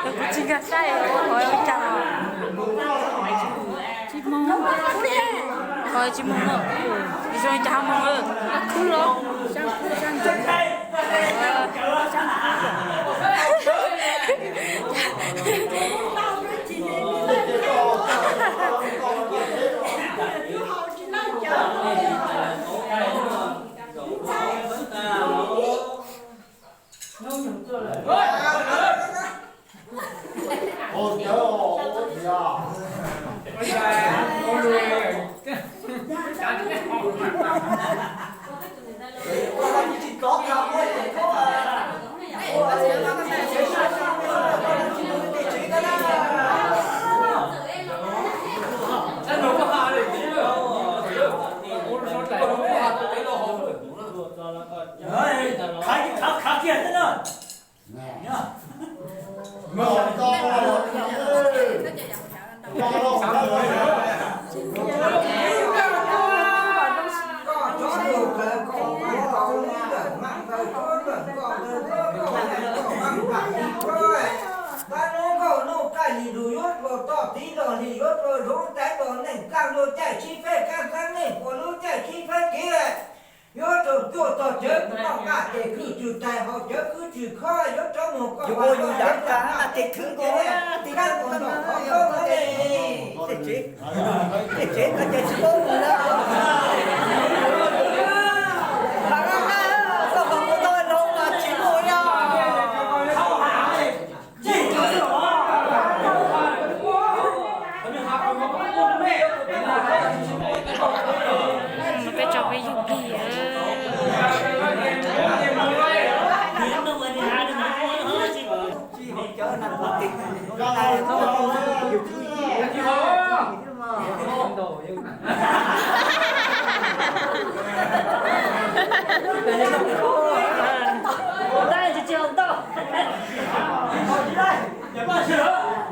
Kuv tsis nkag saib ua qhov ua cas. Tsis mus, qhov tsis mus no. Zoo li cas ho mus lawm? Khwb los? Khav, khav kiag xwb na. Tab hnub nkauj noj kaj li lus yuav dua toj tib los li yuav dua zoo tais los neej txaj luaj caij tshib feb kab xab neej puas lub caij tshib feb kev. Yuav rau tuaj txog cawv noj kaj ces khwj tshwm tais haus cawv khwj tshwm khob yuav rov mus koj ua yus yav tas ces khwv ces kab mus noj qhov koob ne. Tej tsev, tej tsev no ces tsis paub mus na. Mas qab qab koj kom kuv tau zoo mas tsis mus na. Peb tso peb yug plig.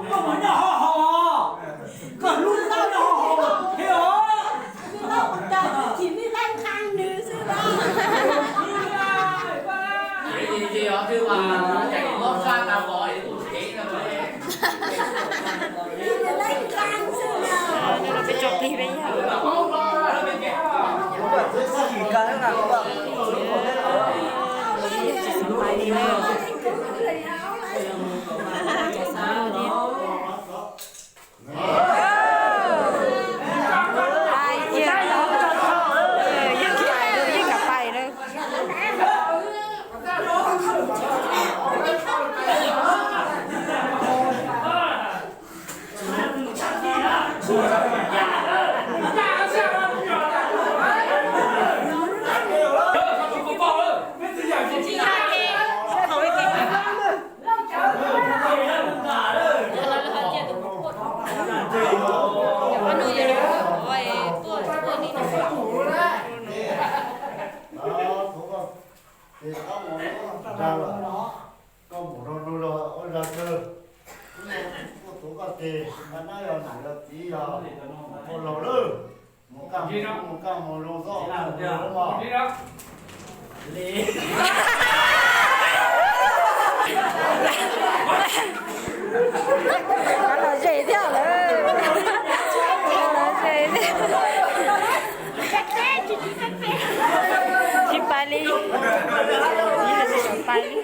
Koj mus nyob hauv haus, koj hlub nyob hauv haus thiab os. Peb tso plig peb yog. Yeej kam pais lawm. Ces koj mus rau nus los ua zog kawg, kuj tuav koj tes, nqa nab yog nam yog txiv yog ua laus lawm, mus kaj mus kaj mus zoo xwb mog. Los ze thiab lawm, los ze thiab. Tsis pais li, tsis pais li.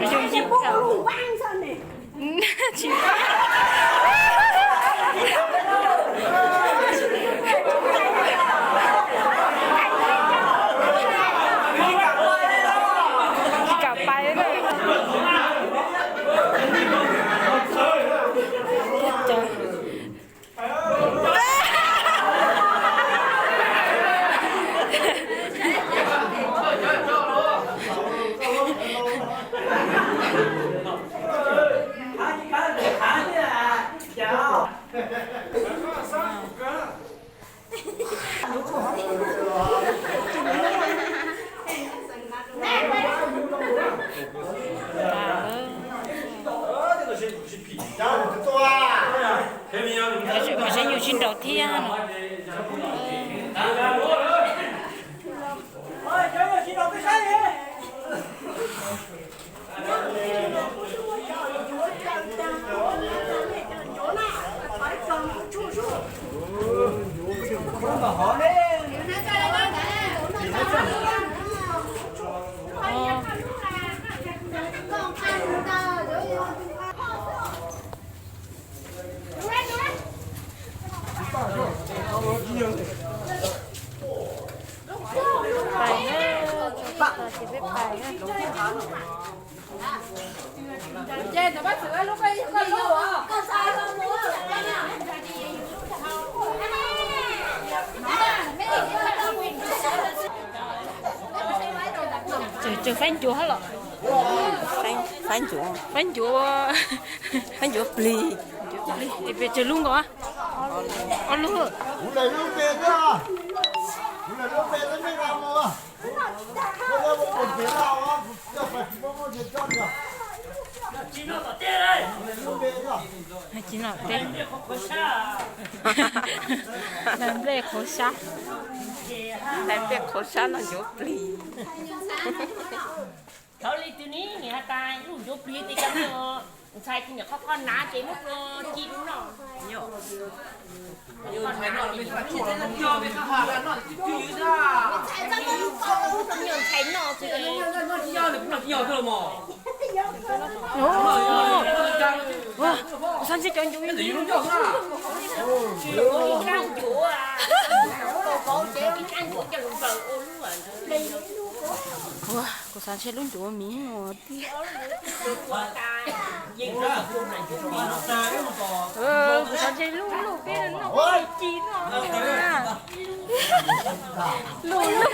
Zoo yim tau. Tsis kam pais lawm. Tsis nraus thiab no. Pais na, tso peb tos ces peb pais na. Tseem faib ncuav hab los? Faib ncuav, faib ncuav, faib ncuav plig. Peb tseem lub nkaus, ob lub. Tsis noj teb, hlais nplej qhuav sab, hlais nplej qhuav sab no ncuav plig. Thaum li twg ne nws has tas lub ncuav plig ces cov ntxhais tus niam qhov qhov hnav ces muab ci rau noj. Nyuam ntxhais noj, kuv xav ntshe cov ncuav, kuv xav ntshe lub ncuav miv no tiag. Kuv xav ntshe lub luj peb no ci no. Luj luj.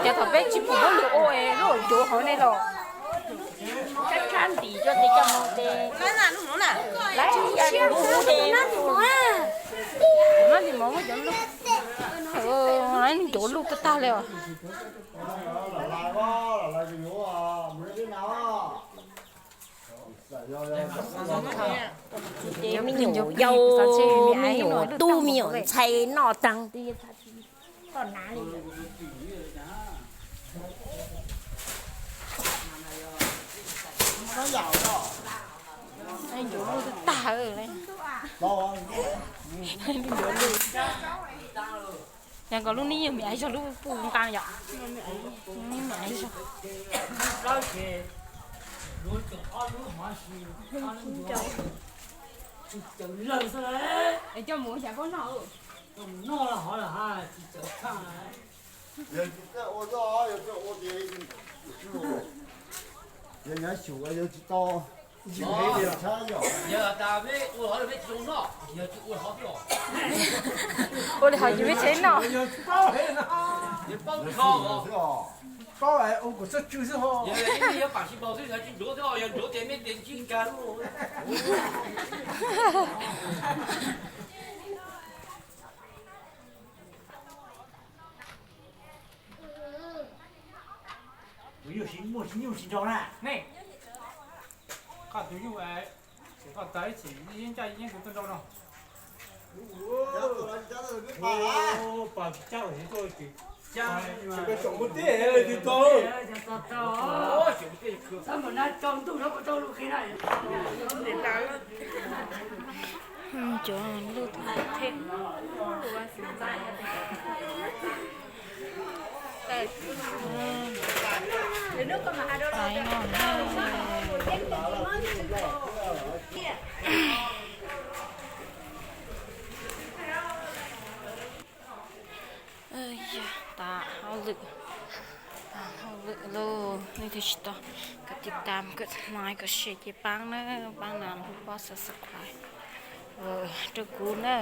Cov thaum peb tsis pum lub lwm ua es lub ncuav hauv ne los. Tshab tshab ntim rau tes coj mus tes. Lawv ya hu hu tes. Nab ntim mov muab cov luj, ncuav luj tag tag li os. Me nyuam yau, me nyuam tub, me nyuam ntxhais noj taag. Ncuav luj tag. Yog nkaus lub neb yog me aiv zog lub puj nqaa yom. Coj mus xyav koj noj. Yog tsis txawj ua, yog tsis ua ces yog nyav xyum yog tsis tau. Yog tas peb ua hov peb tsis zoo noj, yog tsis ua hov peb os. Ua li hov ces peb tseem noj. Paub tso, paub ua kom txog tsw xwb ho. Yog pam sib npaug xwb, tsis ncuav xwb, yog ncuav ces mej tes ntsib kag lub. Tus yug tsis muaj tsis nyuj tsis nraug na ne. Koj tus yug, koj tau ib txhis yeeb ncaj yeeb kuv tuaj nrau no. Pas tsis cab los tsis tuaj ces. Cov luj thej. Yog tas hauj lwm, tas hauj lwm lauj. Nej twg tsis tau kov tiv tam, kov like, kov share ces paab na, paab na lub pob subscribe rau kuv na.